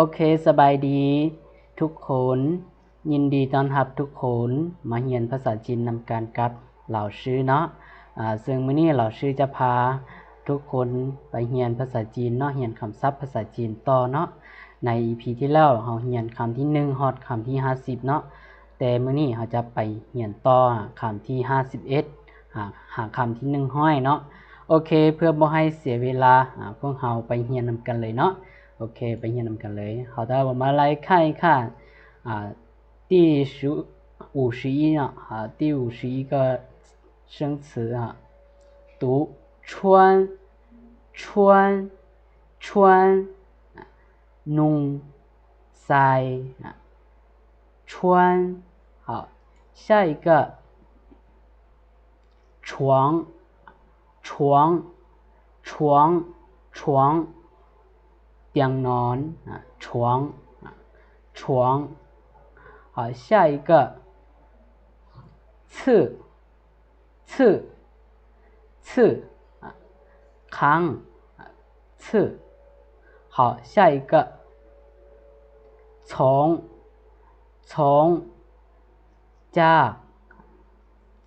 ໂອເຄ ສະບາຍດີທຸກຄົນ, ຍິນດີຕ້ອນຮັບທຸກຄົນມາຮຽນພາສາຈີນນຳກັນກັບລາວຊື່ເນາະ. ອາ ເຊິ່ງມື້ນີ້ລາວຊື່ຈະພາທຸກຄົນໄປຮຽນພາສາຈີນເນາະ, ຮຽນຄຳສັບພາສາຈີນຕໍ່ເນາະ. ໃນອີພີທີ່ແລ້ວເຮົາຮຽນຄຳທີໜຶ່ງຮອດຄຳທີຫ້າສິບເນາະ, ແຕ່ມື້ນີ້ເຮົາຈະໄປຮຽນຕໍ່ຄຳທີຫ້າສິບເອັດ ຫາ ຫາຄຳທີໜຶ່ງຮ້ອຍເນາະ. ໂອເຄ ເພື່ອບໍ່ໃຫ້ເສຍເວລາ ອາ ພວກເຮົາໄປຮຽນນຳກັນເລີຍເນາະ. ໂອເຄ ໄປຮຽນນຳກັນເລີຍ. 好的，我们来看一看 ອາ 第十 五十一 ເນາະ ອາ 第五十一个生词 ອາ 读 穿 穿 穿 ນຸ່ງ ໃສ່ ອາ 穿. 好，下一个 床 床 床 床 ຕຽງນອນ ອາ 床 ອາ 床. 好，下一个 厕 厕 厕 ອາ ຂ້າງ ອາ 厕. 好，下一个 ສອງ ສອງ ຈາກ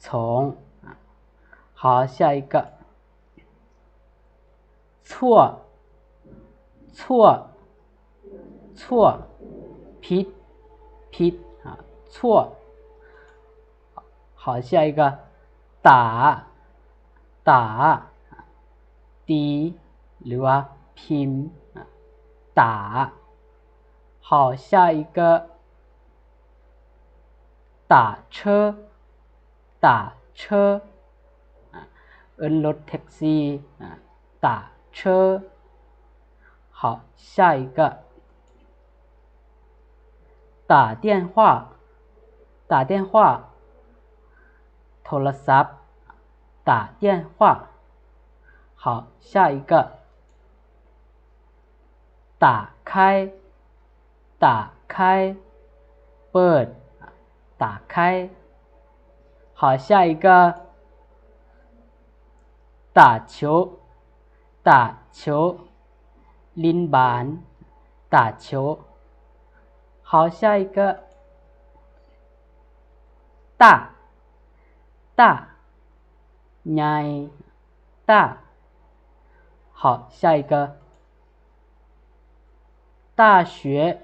ສອງ. 好，下一个 错 错 错 ຜິດ ຜິດ 错. 好，下一个 ต๋າ ต๋າ ຕີ ຫຼືວ່າພິມ ຕ๋າ. 好，下一个 打车 打车 ອາ ເອີ້ນລົດແທັກຊີ ອາ 打车. 好，下一个 打电话 打电话 ໂທລະສັບ 打电话. 好，下一个 打开 打开 ເປີດ 打开. 好，下一个 打球 打球 ຫຼິ້ນບານ 打球. 好，下一个 大 大 ໃຫຍ່ 大. 好，下一个 大学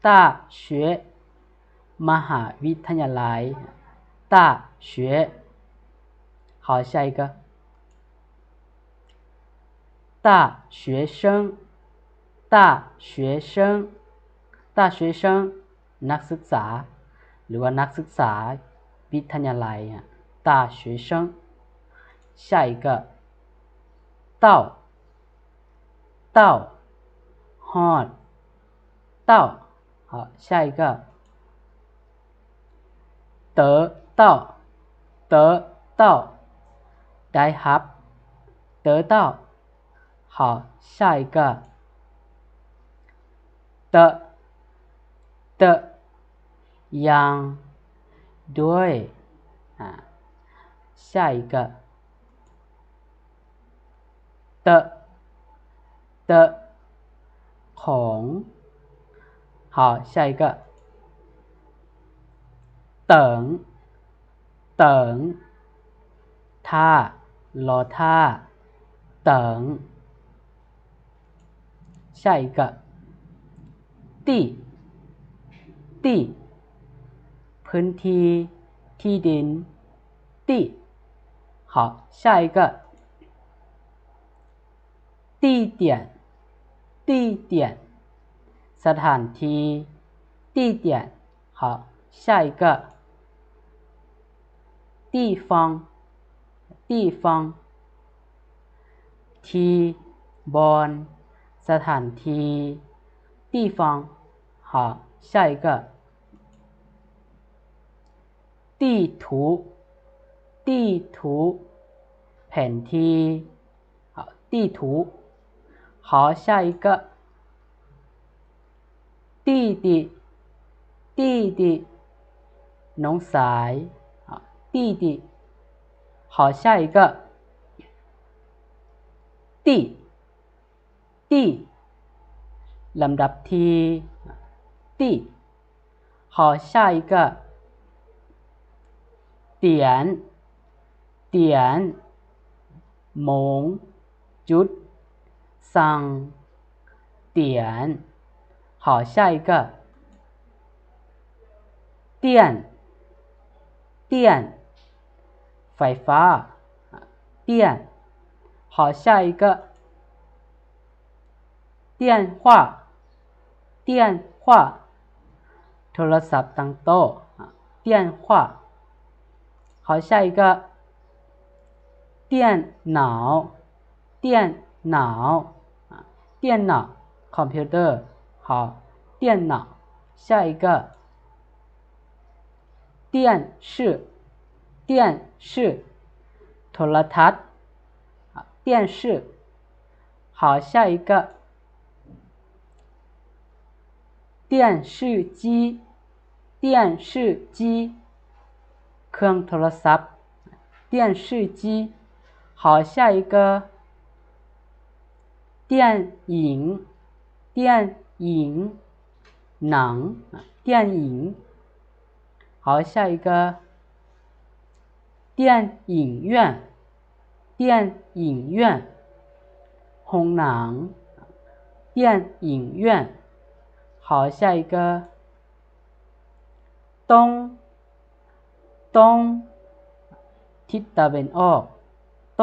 大学 ມະຫາວິທະຍາໄລ 大学. 好，下一个 大学生 大学生 大学生 ນັກສຶກສາ ຫຼືວ່ານັກສຶກສາວິທະຍາໄລ 大学生. 下一个 到 到 ຮອດ 到. 好，下一个 得到 得到 ໄດ້ຮັບ 得到. 好，下一个 的 的 ຢ່າງ ด้วย ອາ 下一个 的 的 ຂອງ. 好，下一个 等 等 ຖ້າ ລໍຖ້າ 等. 下一个 地 地 ພື້ນທີ່ ທີ່ດິນ 地. 好，下一个 地点 地点 ສະຖານທີ່ 地点. 好，下一个 地方 地方 ທີ່ ບ່ອນ ສະຖານທີ່ 地方. 好，下一个 地图 地图 ແຜນທີ່ 地图. 好，下一个 弟弟 弟弟 ນ້ອງຊາຍ 弟弟. 好，下一个 弟 弟ລຳດັບທີ 点 好，下一个 点 点 โมง จุດ สั่ง 点 好，下一个 电 电 ไฟฟ้า 电 好，下一个 电话 电话 ໂທລະສັບຕັ້ງໂຕະ 电话 好，下一个 电脑 电脑 电脑 คอມພິວເຕີ 好，电脑 下一个 电视 电视 ໂທລະທັດ 电视 好，下一个 电视机 电视机 ເຄື່ອງໂທລະສັບ 电视机 好，下一个 电影 电影 หนัง 电影 好，下一个 电影院 电影院 ໂຮງໜັງ 电影院 好，下一个 东 东 ທິດຕາເວັນອອກ 东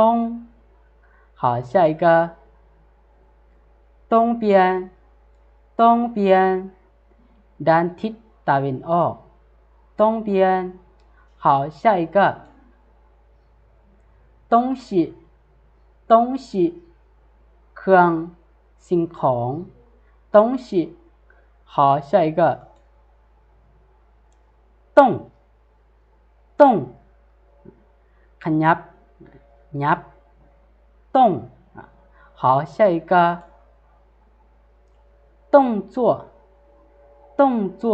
好，下一个 东边 东边 ດ້ານທິດຕາເວັນອອກ 东边 好，下一个 东西 东西 ເຄື່ອງ ສິ່ງຂອງ 东西 好，下一个 动 动 ຂະຫຍັບ ຫຍັບ 动 好，下一个 动作 动作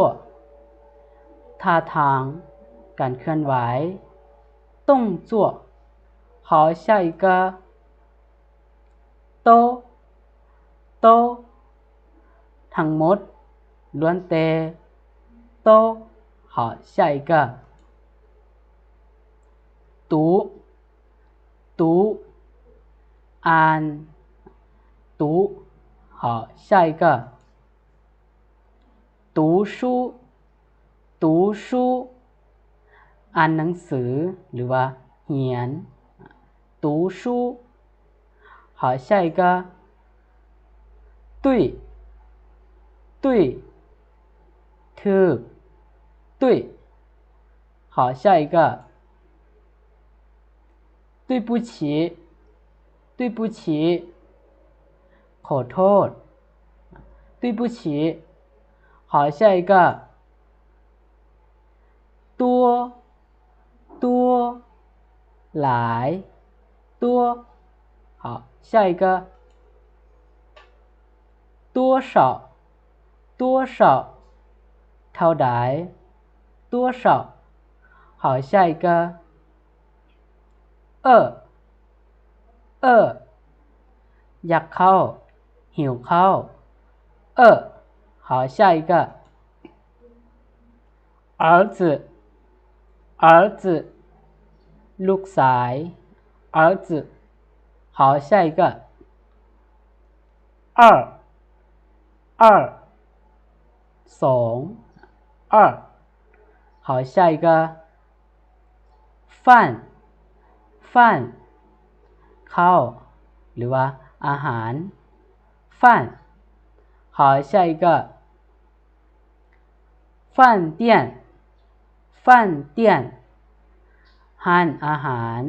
ທ່າທາງ ການເຄື່ອນໄຫວ 动作 好，下一个 โตະ ໂຕະ ທັງໝົດ ລ້ວນແຕ່ ໂຕະ 好，下一个 ຕູ້ ຕູ ອ່ານ ຕູ 好，下一个 读书 读书 ອ່ານໜັງສື ຫຼືວ່າຮຽນ 读书 好，下一个 对 对 ຖືກ 对 好，下一个 对不起 对不起 ຂໍໂທດ 对不起 好，下一个 多 多 ຫຼາຍ 多 好，下一个 多少 多少 ເທົ່າໃດ 多少 好，下一个 饿 饿 ຢາກເຂົ້າ ຫິວເຂົ້າ 饿 好，下一个 儿子 儿子 ລູກຊາຍ 儿子 好，下一个 二 二 ສອງ 二 好，下一个 饭 饭 ເຂົ້າ ຫຼືວ່າອາຫານ 饭 好，下一个 饭店 饭店 ຮ້ານອາຫານ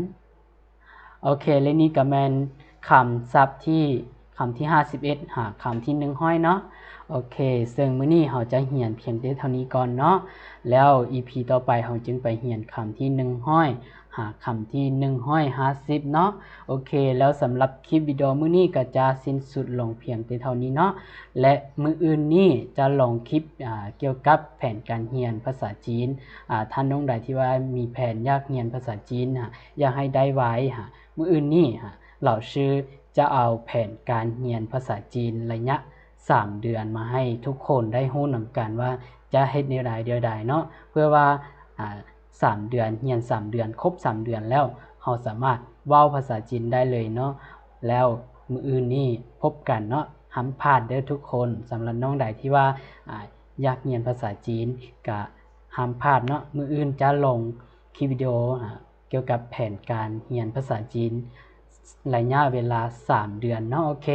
ໂອເຄ ແລະນີ້ກໍແມ່ນຄຳສັບທີ່ ຄຳທີຫ້າສິບເອັດ ຫາຄຳທີໜຶ່ງຮ້ອຍເນາະ ໂອເຄ ເຊິ່ງມື້ນີ້ເຮົາຈະຮຽນພຽງແຕ່ເທົ່ານີ້ກ່ອນເນາະ ແລ້ວອີພີຕໍ່ໄປເຮົາຈຶ່ງໄປຮຽນຄຳທີໜຶ່ງຮ້ອຍ ຫາຄຳທີໜຶ່ງຮ້ອຍຫ້າສິບເນາະ ໂອເຄ ແລ້ວສຳລັບຄລິບວິດີໂອມື້ນີ້ກໍຈະສິ້ນສຸດລົງພຽງແຕ່ເທົ່ານີ້ເນາະ ແລະມື້ອື່ນນີ້ຈະລົງຄລິບ ອາ ກ່ຽວກັບແຜນການຮຽນພາສາຈີນ ອາ ທ່ານນ້ອງໃດທີ່ວ່າມີແຜນຢາກຮຽນພາສາຈີນ ອາ ຢາກໃຫ້ໄດ້ໄວ ອາ ມື້ອື່ນນີ້ ອາ 老师ຈະເອົາແຜນການຮຽນພາສາຈີນໄລຍະ ສາມເດືອນມາໃຫ້ທຸກຄົນໄດ້ຮູ້ນຳກັນວ່າຈະເຮັດແນວໃດແນວໃດເນາະ ເພື່ອວ່າ ອາ ສາມເດືອນ ຮຽນສາມເດືອນ ຄົບສາມເດືອນແລ້ວ ເຮົາສາມາດເວົ້າພາສາຈີນໄດ້ເລີຍເນາະ. ແລ້ວມື້ອື່ນນີ້ພົບກັນເນາະ ຫ້າມພາດເດີ້ທຸກຄົນ. ສຳລັບນ້ອງໃດທີ່ວ່າ ອາ ຢາກຮຽນພາສາຈີນ ກະຫ້າມພາດເນາະ ມື້ອື່ນຈະລົງຄລິບວິດີໂອ ອາ ກ່ຽວກັບແຜນການຮຽນພາສາຈີນ ໄລຍະເວລາສາມເດືອນເນາະ. ໂອເຄ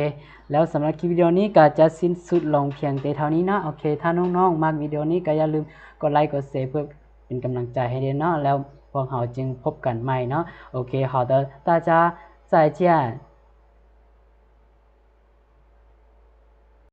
ແລ້ວສຳລັບຄລິບວິດີໂອນີ້ກໍຈະສິ້ນສຸດລົງພຽງແຕ່ເທົ່ານີ້ເນາະ. ໂອເຄ ຖ້ານ້ອງໆມັກວິດີໂອນີ້ກໍຢ່າລືມກົດໄລກົດແຊເພື່ອເປັນກຳລັງໃຈໃຫ້ເດ້ເນາະ. ແລ້ວພວກເຮົາຈຶ່ງພົບກັນໃໝ່ເນາະ. ໂອເຄ 好的，大家再见。